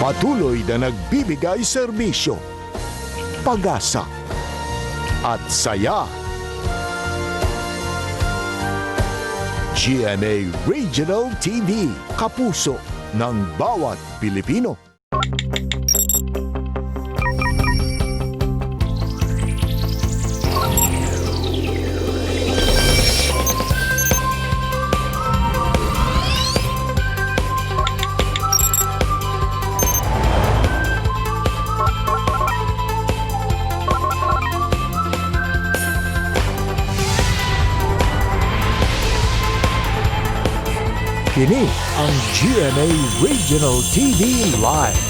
Patuloy na nagbibigay serbisyo, pag-asa at saya. GMA Regional TV, kapuso ng bawat Pilipino. Kini ang GMA Regional TV Live.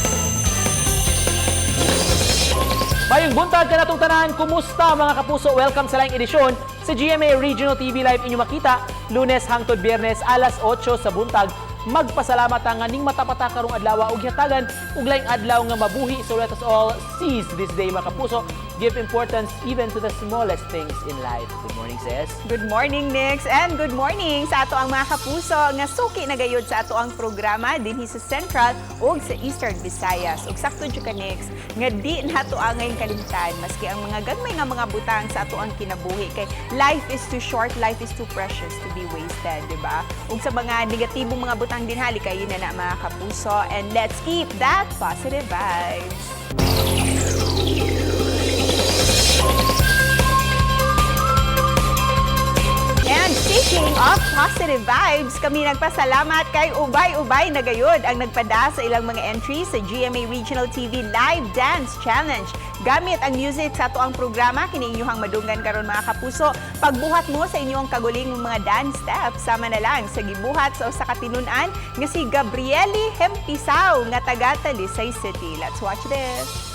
Mayong buntag kanatong tanan, kumusta mga kapuso? Welcome sa laing edisyon sa GMA Regional TV Live inyo makita Lunes hangtod Biyernes alas 8 sa buntag. Magpasalamat ang ning matapata karong adlaw ug hatagan og laing adlaw nga mabuhi. So let us all seize this day, mga kapuso. Give importance even to the smallest things in life. Good morning, sis. Good morning, Nix, and good morning sa ato ang mga kapuso nga suki na gayud sa ato ang programa dinhi sa Central ug sa Eastern Visayas. Ug sakto jud ka, Nix, nga di nato angay kalimtan maski ang mga gagmay nga mga butang sa ato ang kinabuhi kay life is too short, life is too precious to be wasted, di ba? Ug sa mga negatibong mga butang dinhali kayo na na, mga kapuso, and let's keep that positive vibes. And speaking of positive vibes, kami nagpasalamat kay Ubay-Ubay na gayud ang nagpada sa ilang mga entries sa GMA Regional TV Live Dance Challenge. Gamit ang music sa ato ang programa, kini inyuhang madunggan karon, mga kapuso. Pagbuhat mo sa inyong kagulingong mga dance steps, sama na lang sa gibuhat sa usa ka tinun-an nga si Gabrieli Hempisao nga taga Talisay City. Let's watch this.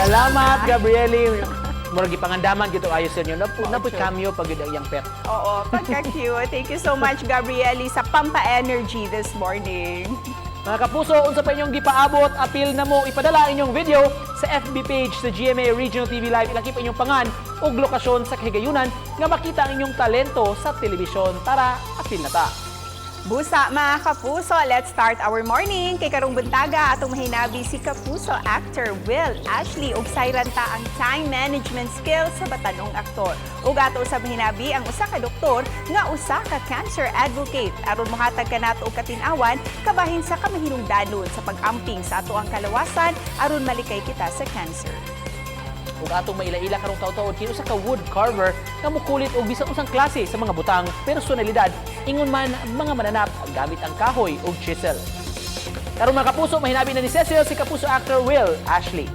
Salamat, Gabrieli. Murag gipangandaman gito ayo sa inyo. Napu cameo pag yun ang iyang pet. Oo, pagka-cute. Thank you so much, Gabrieli, sa Pampa Energy this morning. Mga kapuso, unsa pa inyong gipaabot, apil na mo ipadala ang inyong video sa FB page sa GMA Regional TV Live. Ilakip inyong pangan ug lokasyon sa kahigayunan nga makita ang inyong talento sa telebisyon. Tara, apil na ta. Busa, mga kapuso, let's start our morning. Kay karong buntaga atong mahinabi si kapuso actor Will Ashley ug sayran ta ang time management skills sa batanong aktor. Ug ato sa mahinabi ang usa ka doktor nga usa ka cancer advocate aron mohatag kanato og katin-awan kabahin sa kamahinungdanon sa pag-amping sa ato ang kalawasan aron malikay kita sa cancer. Ug atong maila-ila karong taw-taon kini usa ka wood carver nga mokulit og bisan unsang klase sa mga butang, personalidad, ingon man mga mananap gamit ang kahoy ug chisel. Karong mga kapuso, mahinabi na ni Cecil si kapuso actor Will Ashley.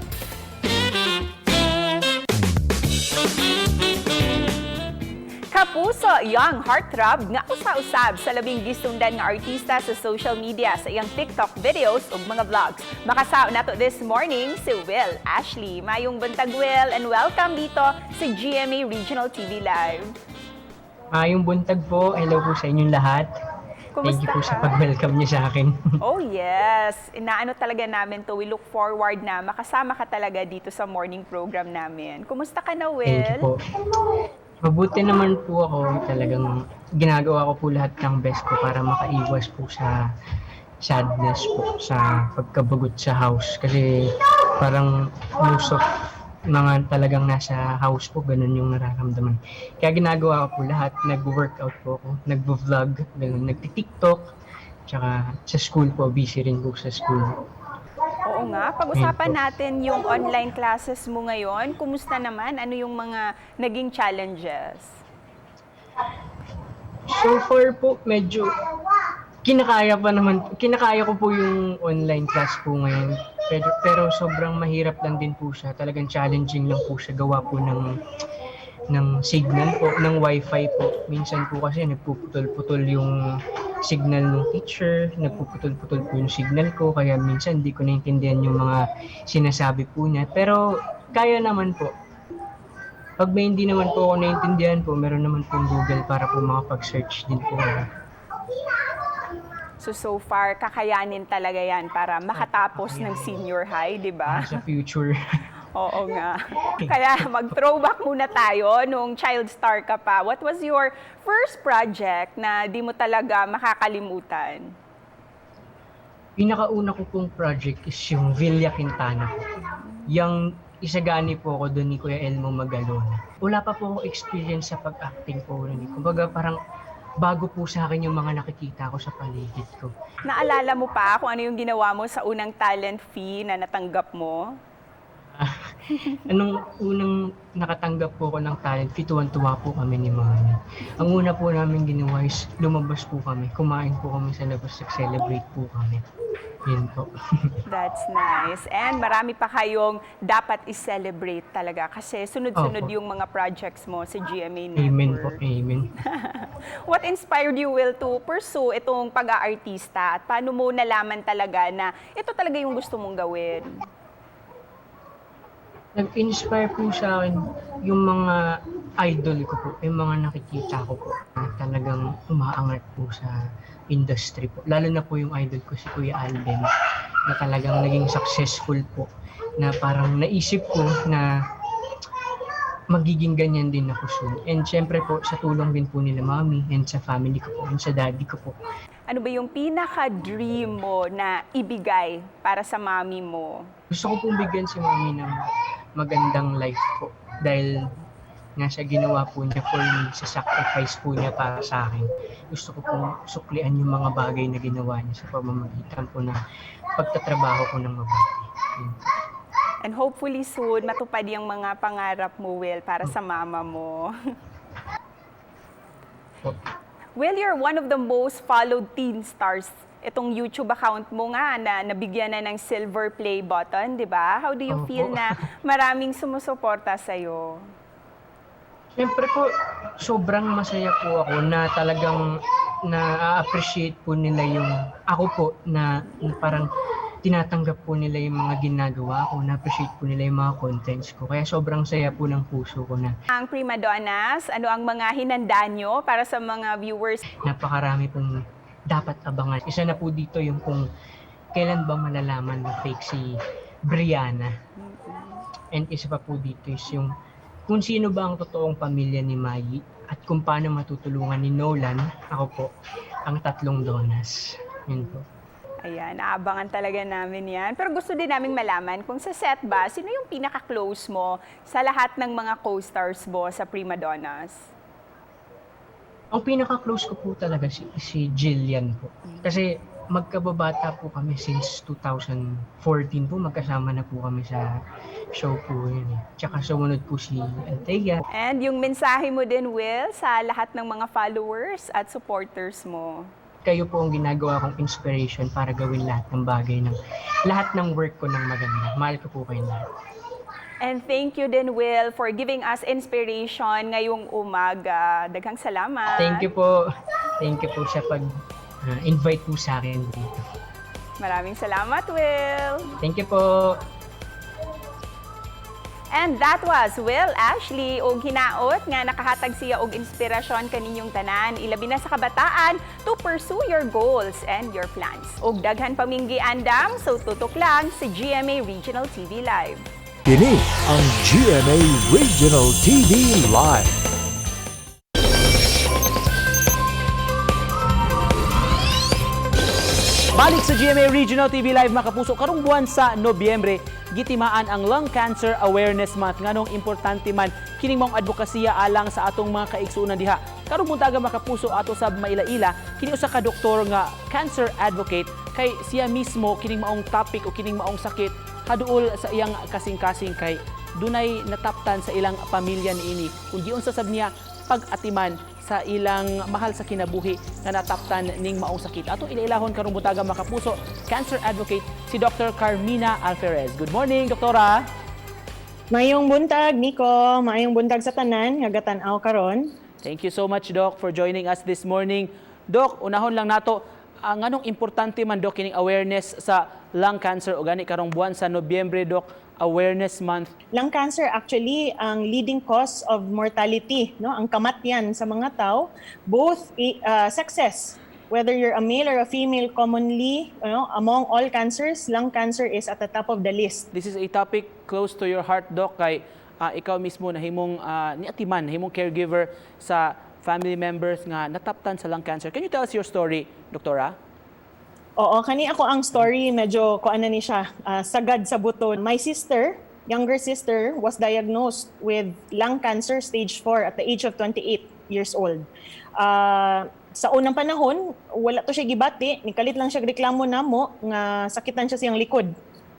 Kapuso, young heartthrob nga usa-usab sa labing gisundan nga artista sa social media sa iyang TikTok videos ug mga vlogs. Makasao nato this morning si Will Ashley. Mayong buntag, Will, and welcome dito sa GMA Regional TV Live. Mayong buntag po. Hello po sa inyong lahat. Thank you Kumusta po sa ka? pag-welcome niyo sa akin. Oh yes, inaano talaga namin to. We look forward na makasama ka talaga dito sa morning program namin. Kumusta ka na, Thank you Will? po. Mabuti naman po ako. Talagang ginagawa ko po lahat ng best ko para makaiwas po sa sadness po, sa pagkabagot sa house. Kasi parang most of Mga talagang nasa house po, ganun yung nararamdaman. Kaya ginagawa ko po lahat, nag-workout po ako, nag-vlog, ganun, nagti-TikTok, tsaka sa school po, busy rin po sa school. Oo nga, pag-usapan Ayun po. Natin yung online classes mo ngayon. Kumusta naman? Ano yung mga naging challenges? So far po, medyo kinakaya pa naman, kinakaya ko po yung online class po ngayon. Pero sobrang mahirap lang din po siya. Talagang challenging lang po siya gawa po ng signal po, ng wifi po. Minsan po kasi nagpuputol-putol yung signal ng teacher, nagpuputol-putol po yung signal ko, kaya minsan hindi ko naintindihan yung mga sinasabi po niya. Pero kaya naman po. Pag may hindi naman po ako naintindihan po, meron naman pong Google para po makapag-search din po ako. So, so far, kakayanin talaga yan para makatapos ng senior high, di ba? Sa future. Oo nga. Kaya mag-throwback muna tayo nung child star ka pa. What was your first project na di mo talaga makakalimutan? Pinakauna ko pong project is yung Villa Quintana po. Yung isagani po ako doon ni Kuya Elmo Magalona. Wala pa po akong experience sa pag-acting po noon eh. Kumbaga, parang bago po sa akin yung mga nakikita ko sa paligid ko. Naalala mo pa kung ano yung ginawa mo sa unang talent fee na natanggap mo? Anong unang nakatanggap po ako ng talent fee, tuwan-tuwa po kami ni Mami. Ang una po namin ginawa is lumabas po kami, kumain po kami sa labas, nag-celebrate po kami. Yun po. That's nice. And marami pa kayong dapat i-celebrate talaga kasi sunod-sunod Opo. yung mga projects mo sa GMA Network. Amen po, amen. What inspired you, Will, to pursue itong pag-aartista at paano mo nalaman talaga na ito talaga yung gusto mong gawin? Nag-inspire po sa akin yung mga idol ko po, yung mga nakikita ko po na talagang umaangat po sa industry po. Lalo na po yung idol ko si Kuya Alden na talagang naging successful po, na parang naisip ko na magiging ganyan din ako soon. And syempre po, sa tulong din po nila Mami and sa family ko po and sa daddy ko po. Ano ba yung pinaka-dream mo na ibigay para sa mami mo? Gusto ko pong bigyan si Mami ng magandang life po. Dahil nga sa ginawa po niya for me, sa sacrifice po niya para sa akin. Gusto ko pong suklian yung mga bagay na ginawa niya sa pamamagitan po ng pagtatrabaho ko ng mabuti. Yun. And hopefully soon, matupad yung mga pangarap mo, Will, para sa mama mo. Po. Will, you're one of the most followed teen stars. Itong YouTube account mo nga na nabigyan na ng silver play button, di ba? How do you Opo. feel na maraming sumusuporta sa'yo? Siyempre po, sobrang masaya po ako na talagang na-appreciate po nila yung ako po na parang tinatanggap po nila yung mga ginagawa ko, na-appreciate po nila yung mga contents ko. Kaya sobrang saya po ng puso ko na Ang Prima Donnas, ano ang mga hinanda nyo para sa mga viewers? Napakarami pong dapat abangan. Isa na po dito yung kung kailan ba malalaman na fake si Brianna. And isa pa po dito is yung kung sino ba ang totoong pamilya ni Maggie at kung paano matutulungan ni Nolan, ako po, ang tatlong Donas. Yun po. Ayan, aabangan talaga namin yan. Pero gusto din naming malaman kung sa set ba, sino yung pinaka-close mo sa lahat ng mga co-stars mo sa Prima Donnas? Ang pinaka-close ko po talaga si Jillian po. Kasi magkababata po kami since 2014 po, magkasama na po kami sa show po yun eh. Tsaka sumunod po si Althea. And yung mensahe mo din, Will, sa lahat ng mga followers at supporters mo. Kayo po ang ginagawa kong inspiration para gawin lahat ng bagay ng lahat ng work ko ng maganda. Mahal ko po kayo lahat. And thank you din, Will, for giving us inspiration ngayong umaga. Daghang salamat. Thank you po. Thank you po sa pag invite po sa akin dito. Maraming salamat, Will. Thank you po. And that was Will Ashley og hinaot nga nakahatag siya og inspirasyon kaninyong tanan, ilabi na sa kabataan, to pursue your goals and your plans. Og daghan pa ming giandam, so tutok lang sa GMA Regional TV Live. Kini ang GMA Regional TV Live. Balik sa GMA Regional TV Live, mga kapuso, karong buwan sa Nobyembre, Gitimaan ang Lung Cancer Awareness Month. Nganong importante man kining maong advokasya alang sa atong mga kaigsuonan diha? Karong buntaga, mga kapuso, ato sab maila-ila kini usa ka doktor nga cancer advocate kay siya mismo kining maong topic o kining maong sakit haduol sa iyang kasing-kasing kay dunay nataptan sa ilang pamilya niini. Kung giunsa sab niya pag-atiman sa ilang mahal sa kinabuhi nga nataptan ning maong sakit. Atong ilailahon karong buntaga, mga kapuso, cancer advocate si Dr. Carmina Alferez. Good morning, doktora. Mayong buntag, Nico. Maayong buntag sa tanan nga gatan-aw karon. Thank you so much, Doc, for joining us this morning. Doc, unahon lang nato, ang anong importante man, Doc, kining awareness sa lung cancer o gani karong buwan sa Nobyembre, Doc, Awareness Month? Lung cancer actually ang leading cause of mortality, no? Ang kamatyan sa mga tao, both sexes. Whether you're a male or a female, commonly, among all cancers, lung cancer is at the top of the list. This is a topic close to your heart, Doc, kay ikaw mismo nahimong niatiman, nahimong caregiver sa family members nga nataptan sa lung cancer. Can you tell us your story, Doktora? Oo, kani ako ang story medyo kuan na ni siya, sagad sa buto. My sister, younger sister, was diagnosed with lung cancer stage 4 at the age of 28 years old. Sa unang panahon, wala to siya gibati, nikalit lang siya reklamo namo nga sakitan siya siyang likod,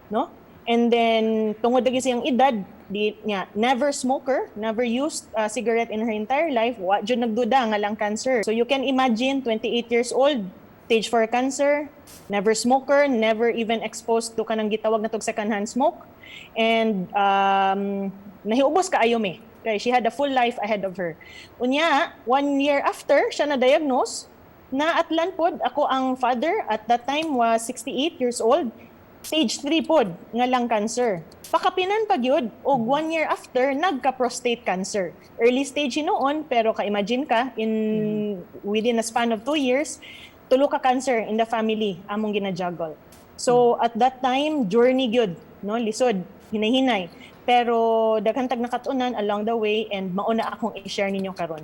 no? And then tungod lagi siyang edad, di niya never smoker, never used cigarette in her entire life, wa jud nagduda nga lung cancer. So you can imagine, 28 years old, stage 4 cancer, never smoker, never even exposed to kanang gitawag na tog second hand smoke. And nahiubos kaayo mi. Okay, she had a full life ahead of her. Unya, one year after siya na-diagnose, naatlan pod ako ang father, at that time was 68 years old, stage 3 pod nga lung cancer. Pakapinan pa gyud og one year after nagka-prostate cancer. Early stage noon, pero ka-imagine ka, in within a span of 2 years, tulo ka cancer in the family among gina-juggle. So at that time, journey gyud, no, lisod, hinay-hinay. Pero daghan tag nakatunan along the way and mauna akong i-share ninyo karon.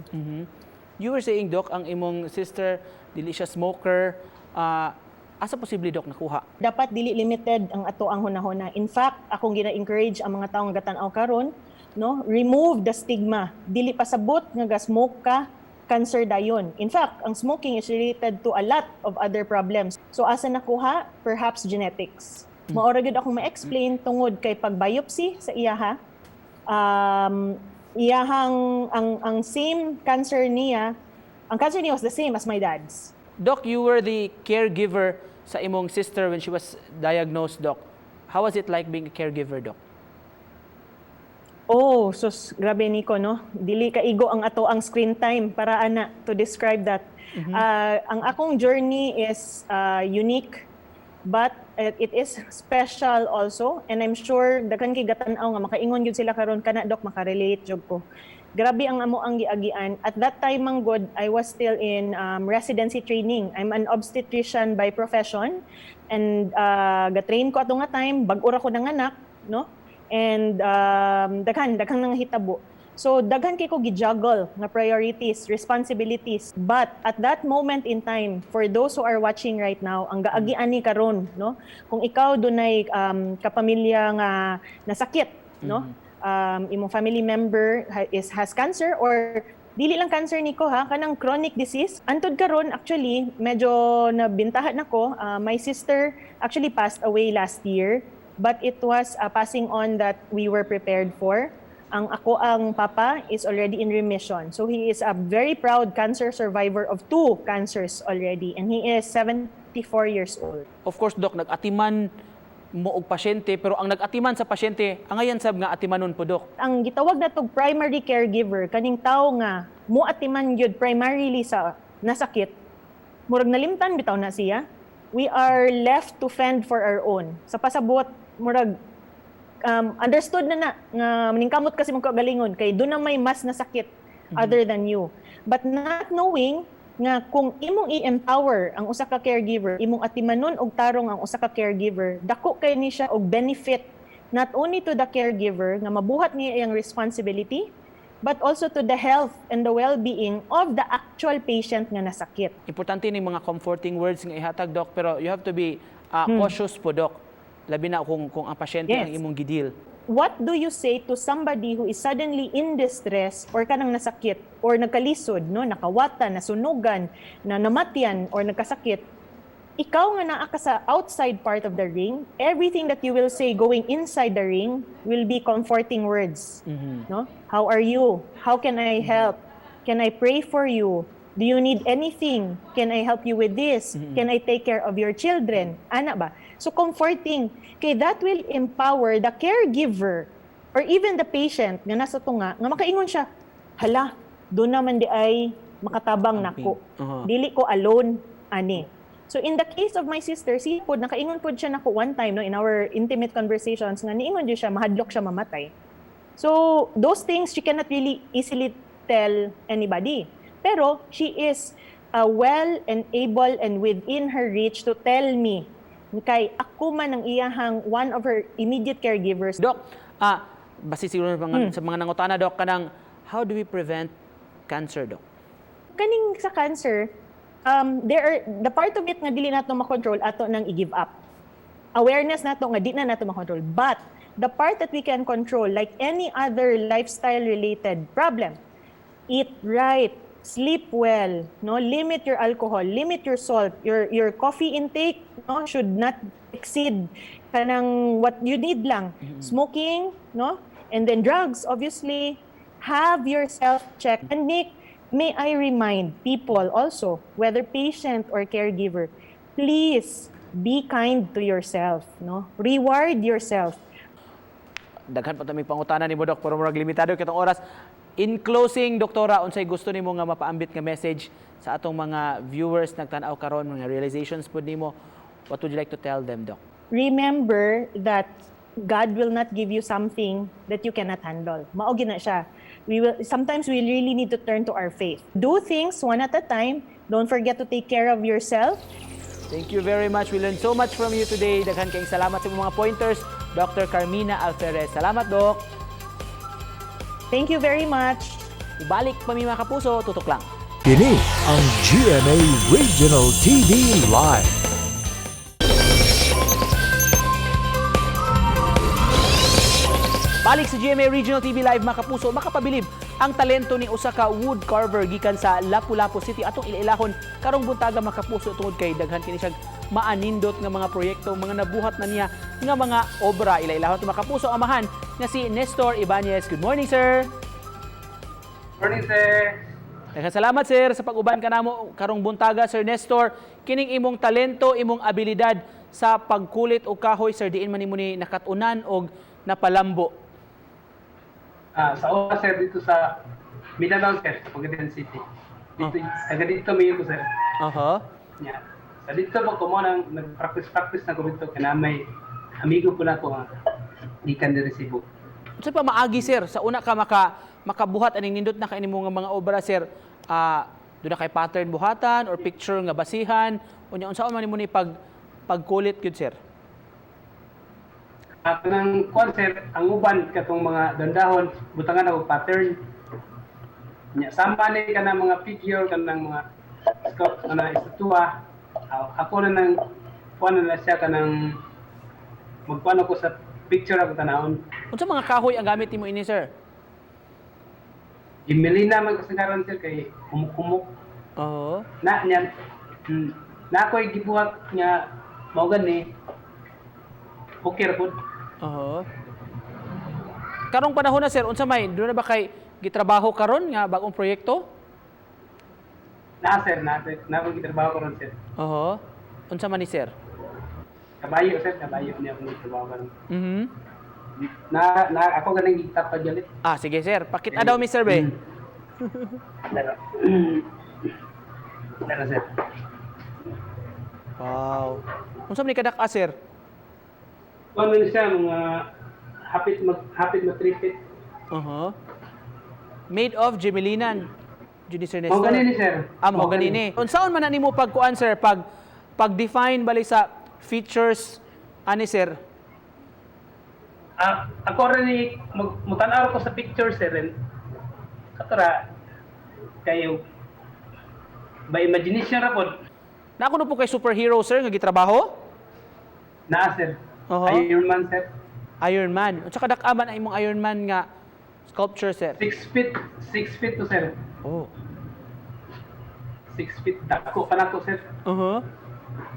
You were saying, Doc, ang imong sister, dili siya smoker. Asa posible, Doc, nakuha? Dapat dili limited ang ato ang hunahuna. In fact, akong gina-encourage ang mga taong gatan-aw karon, no, remove the stigma. Dili pasabot nga ga-smoke ka, cancer dayon. In fact, ang smoking is related to a lot of other problems. So asa nakuha? Perhaps genetics. Mao ra gyud akong ma-explain tungod kay pag biopsy sa iyaha, iyahang ang same cancer niya, ang cancer niya was the same as my dad's. Doc, you were the caregiver sa imong sister when she was diagnosed, Doc. How was it like being a caregiver, Doc? Oh, sus, grabe, Nico, no? Dili kaigo ang ato ang screen time para ana to describe that. Ang akong journey is unique, but it is special also, and I'm sure daghan kay gatan-aw nga makaingon gyud sila karon, "Kana, Doc, makarelate jud ko." Grabe ang amo ang giagian. At that time man gud, I was still in residency training. I'm an obstetrician by profession and ga-train ko ato nga time, bag-o ra ko nanganak, no? And daghan daghang nangahitabo. So daghan kay ko gi-juggle nga priorities, responsibilities. But at that moment in time, for those who are watching right now, ang gaagian ni karon, no? Kung ikaw dunay kapamilya nga nasakit, no? Imong family member is has cancer or dili lang cancer, niko ha, kanang chronic disease. Antod karon actually medyo nabintahan nako. My sister actually passed away last year, but it was passing on that we were prepared for. Ang ako ang papa is already in remission. So he is a very proud cancer survivor of two cancers already, and he is 74 years old. Of course, Doc, nag-atiman mo og pasyente, pero ang nag-atiman sa pasyente, angayan sab nga atimanon po, Doc. Ang gitawag na tog primary caregiver, kaning tawo nga moatiman gyud primarily sa nasakit, murag nalimtan bitaw na siya. We are left to fend for our own. Sa pasabot, murag understood na na nga maningkamot kasi mong kagalingon kay doon na may mas nasakit other than you. But not knowing nga kung imong i-empower ang usa ka caregiver, imong atimanon og tarong ang usa ka caregiver, dako kay ni siya og benefit not only to the caregiver nga mabuhat niya iyang responsibility, but also to the health and the well-being of the actual patient nga nasakit. Importante ni mga comforting words nga ihatag, Doc, pero you have to be cautious po, Doc. Labi na kung ang pasyente ang imong gi-deal. What do you say to somebody who is suddenly in distress or kanang nasakit or nagkalisod, no, nakawata, nasunugan, na namatyan or nagkasakit? Ikaw nga naa ka sa outside part of the ring, everything that you will say going inside the ring will be comforting words. No? How are you? How can I help? Can I pray for you? Do you need anything? Can I help you with this? Can I take care of your children? Ana ba? So comforting. Kay that will empower the caregiver or even the patient nga nasa tunga nga makaingon siya, "Hala, duna man diay makatabang nako. Dili ko alone ani." So in the case of my sister, siya pod nakaingon pod siya nako one time, no, in our intimate conversations nga niingon jud siya mahadlok siya mamatay. So those things she cannot really easily tell anybody. Pero she is well and able and within her reach to tell me kay ako man ang iyahang one of her immediate caregivers. Doc, basi siguro sa mga nangutana, Doc, kanang how do we prevent cancer, Doc? Kaning sa cancer, there are the part of it nga dili nato makontrol, ato nang i-give up. Awareness nato nga di na nato makontrol. But the part that we can control, like any other lifestyle related problem, eat right, sleep well, no, limit your alcohol, limit your salt, your coffee intake, no, should not exceed kanang what you need lang. Smoking, no? And then drugs, obviously. Have yourself checked. And Nick, may I remind people also, whether patient or caregiver, please be kind to yourself, no? Reward yourself. Daghan pa ta pangutana nimo, Dok, pero murag limitado kitong oras. In closing, Doktora, unsay gusto nimo nga mapaambit nga message sa atong mga viewers nagtan-aw karon, mga realizations pud nimo? What would you like to tell them, Doc? Remember that God will not give you something that you cannot handle. Mao gyud na siya. We will sometimes we really need to turn to our faith. Do things one at a time. Don't forget to take care of yourself. Thank you very much. We learned so much from you today. Daghan kayong salamat sa mga pointers, Dr. Carmina Alferez. Salamat, Doc. Thank you very much. Ibalik pa mi, mga kapuso, tutok lang. Kini ang GMA Regional TV Live. Balik sa GMA Regional TV Live, mga kapuso, makapabilib ang talento ni usa ka wood carver gikan sa Lapu-Lapu City. Atong ilailahon karong buntaga, mga kapuso, tungod kay daghan kini siyang maanindot nga mga proyekto, mga nabuhat na niya nga mga obra. Ilailahon to, mga kapuso, amahan nga si Nestor Ibanez. Good morning, sir. Morning, sir. Daghang salamat, sir, sa pag-uban kanamo karong buntaga, Sir Nestor. Kining imong talento, imong abilidad sa pagkulit og kahoy, sir, diin man nimo ni nakat-unan og napalambo? Sa una, sir, dito sa Mindanao, sir, sa Pangasinan City. Dito, taga dito may ko, sir. Yeah. Sa dito po ko mo nang nag-practice-practice na ko dito kaya may amigo po na ko nga gikan diri Cebu. Unsa pa maagi, sir, sa una ka makabuhat aning nindot na kay nimo nga mga obra, sir? Duna kay pattern buhatan or picture nga basihan, unya unsaon man nimo ni pagkulit gyud, sir? Kanang kuan, sir, ang uban katong mga dandahon butangan ako pattern. Nya sama ni kanang mga figure, kanang mga sculpt kana estatwa. Ako na nang kuan na siya, kanang magkuan ako sa picture ako tanawon. Unsa mga kahoy ang gamit nimo ini, sir? Gimilina man kasagaran, sir, kay kumuk-kumuk. Na niyan na ako'y gibuhat nga mao gani okay ra pud. Oo. Karong panahon na, sir, unsa may duna ba kay gitrabaho karon nga bagong proyekto? Na, sir, na sir, na ako gitrabaho karon, sir. Oo. Unsa man ni, sir? Kabayo, sir, kabayo niya akong gitrabaho karon. Na na ako ganing gitapad galit. Ah, sige, sir, pakita daw mi, sir, be. Dara. Dara, sir. Wow. Unsa man ni kadak-a, sir? Kuan man siya mga hapit mag 3 feet. Made of Gemelinan. Jud ni Sir Nestor. Mao gani ni, sir. Ah, mao gani ni. Unsaon man na nimo pagkuan, sir, pag define bali sa features ani, sir? Ako rin ni mutan-aw ko sa picture, sir, and katora kayo by imagination ra pod. Na ako no po kay superhero, sir, nga gitrabaho? Naa, sir. Iron Man, sir. Iron Man. Unsa kadak-a man ang imong Iron Man nga sculpture, sir? 6 feet, 6 feet to, sir. 6 feet. Dako pa nako, sir.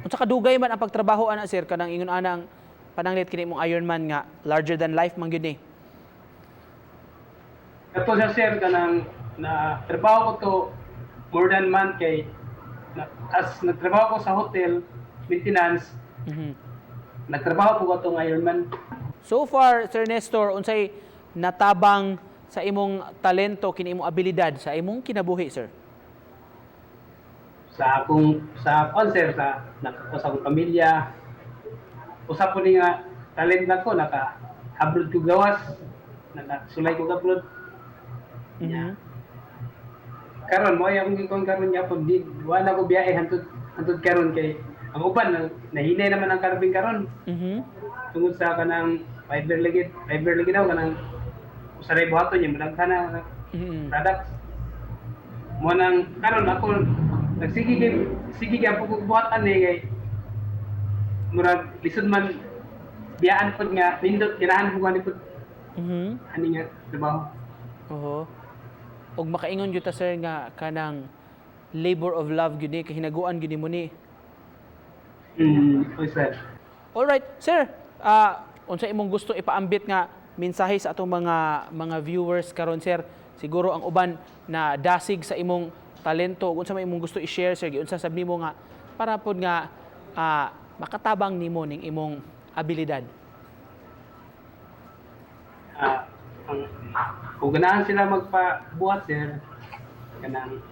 Unsa kadugay man ang pagtrabaho ana, sir, kanang ingon ana ang pananglit kini imong Iron Man nga larger than life man gyud ni? Kato siya, sir, kanang na trabaho ko to more than month kay na, as nagtrabaho ko sa hotel maintenance, nagtrabaho po ko tong Ironman. So far, Sir Nestor, unsay natabang sa imong talento kini imong abilidad sa imong kinabuhi, sir? Sa akong sa concert sa naka, sa akong pamilya, usa po ni nga talent nako, naka abroad ko gawas, naka sulay ko abroad. Karon mo ay akong gikon karon gyapon, di wala ko biyahe hantud hantud karon kay ang uban nahinay naman ang carving karon tungod sa kanang fiber lagi daw, kanang usaray buhaton niya madaghan na products mo. Nang karon ako nagsige kay sige kay ako buhat ani kay murag lisod man biyaan pod nga nindot, ganahan ko ani pod ani nga trabaho. Oo. Og makaingon gyud ta, sir, nga kanang labor of love gyud ni, kahinaguan gyud nimo ni. Oh, sir. Alright, sir. Unsa imong gusto ipaambit nga mensahe sa atong mga viewers karon, sir? Siguro ang uban na dasig sa imong talento, ug unsa may imong gusto i-share, sir? Giunsa sab nimo nga para pod nga makatabang nimo ning imong abilidad? Ang kung ganahan sila magpabuhat, sir, kanang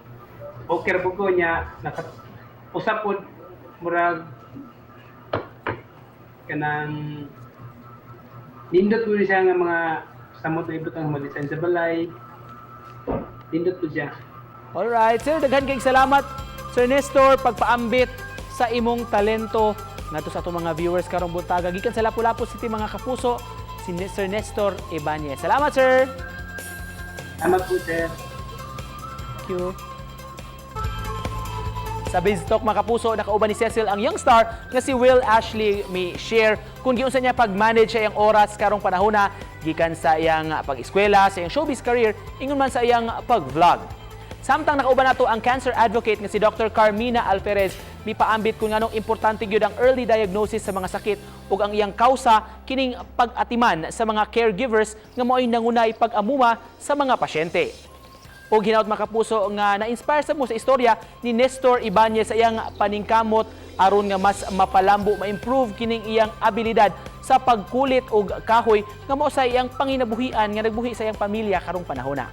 okay ra po ko niya, naka usap pod murag kanang nindot po siya nga mga samot na ibutang mag-design sa balay, nindot po siya. Alright, sir, daghan kay salamat, Sir Nestor, pagpaambit sa imong talento ngadto sa atong mga viewers karong buntaga gikan sa Lapu-Lapu City, mga kapuso, si Sir Nestor Ibanez. Salamat, sir. Salamat po, sir. Thank you. Sa Biz Talk, mga kapuso, nakauban ni Cecil ang young star nga si Will Ashley, mi share kung giunsa niya pag-manage sa iyang oras karong panahona gikan sa iyang pag-eskwela, sa iyang showbiz career, ingon man sa iyang pag-vlog. Samtang nakauban nato ang cancer advocate nga si Dr. Carmina Alferez, mipaambit kung nganong importante gyud ang early diagnosis sa mga sakit ug ang iyang kausa kining pag-atiman sa mga caregivers nga mao'y nangunay pag-amuma sa mga pasyente. Og hinaut, mga kapuso, nga na-inspire sa mo sa istorya ni Nestor Ibanez sa iyang paningkamot aron nga mas mapalambo, ma-improve kining iyang abilidad sa pagkulit og kahoy nga mao sa iyang panginabuhian nga nagbuhi sa iyang pamilya karong panahona.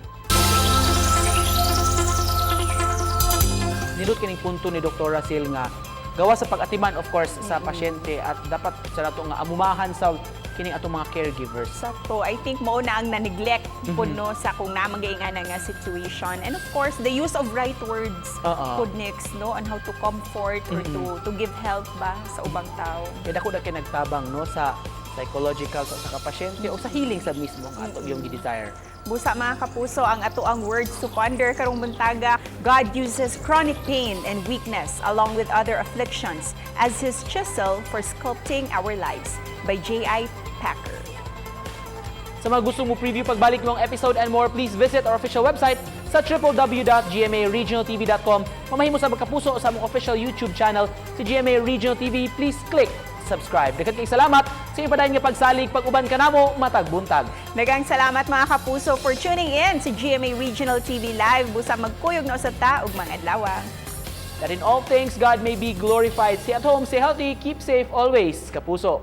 Nindot kining punto ni Dr. Russell nga gawa sa pag-atiman, of course, sa pasyente at dapat sa nato nga amumahan sa kining atong mga caregivers. Sakto. I think mao na ang na-neglect po no sa kung namagaingan nga situation. And of course, the use of right words pod next no on how to comfort or to give help ba sa ubang tao. Kaya dako na kay nagtabang no sa psychological sa usa ka pasyente o sa healing sa mismo nga ato yung gi-desire. Busa, mga kapuso, ang ato ang words to ponder karong buntaga: God uses chronic pain and weakness along with other afflictions as His chisel for sculpting our lives, by J.I. Packer. Sa mga gusto mo preview pagbalik ng episode and more, please visit our official website sa www.gmaregionaltv.com. Mamahimo sa magkapuso sa among official YouTube channel, si GMA Regional TV. Please click subscribe. Daghan kay salamat sa inyong padayon nga pagsalig pag-uban kanamo matag buntag. Daghang salamat, mga kapuso, for tuning in sa GMA Regional TV Live. Busa magkuyog na usab ta ug mga adlaw. That in all things God may be glorified. Stay at home, stay healthy, keep safe always. Kapuso.